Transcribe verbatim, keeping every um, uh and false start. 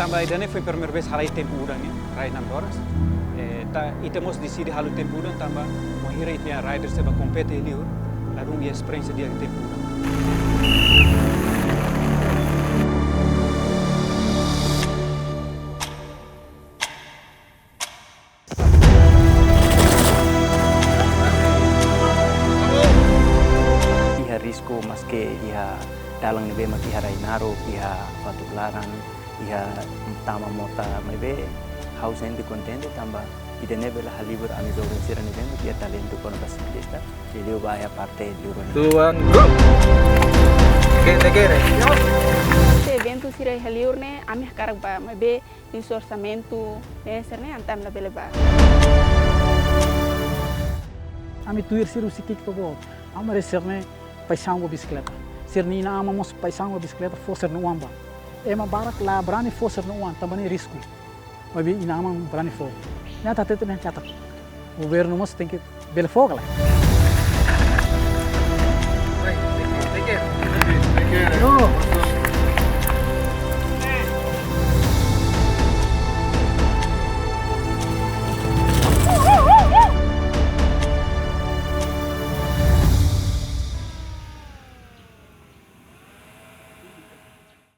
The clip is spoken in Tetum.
Tanba ida-ne'e foin primeira vez halai tempu udan ne'e, rai namdoras. Eh, ta, ita mós deside halo tempu udan tanba bainhira ita-nia riders sira bá kompete iha li'ur, ladún iha esperiénsia di'ak tempu udan. Iha risku maske iha dalan ne'ebé mak iha rai naruk, iha fatuk laran, iha tama mota, maibé ha'u sente kontente tanba ida-ne'e bele halibur ami joven sira ne'ebé mak iha talentu kona-ba sikleta, liuliu ba iha parte juru ne'e. Tuan, go! Kete kere. Eventu sira iha li'ur ne'e ami hakarak bá, maibé husi orsamentu ne'e sira-ne'e entaun labele bá. Ami tuir sira husi ki'ik to'o boot. Ami haree sira-ne'e paixaun ba bisikleta. Sira-nia inan-aman mós paixaun ba bisikleta, fó sira-nia oan bá. Ema barak la brani fó sira-nia oan, tanba ne'e risku. Maibé inan-aman brani fó. Ne'e atu hatete ne'e katak governu mós tenke bele fó ka lae. Yo.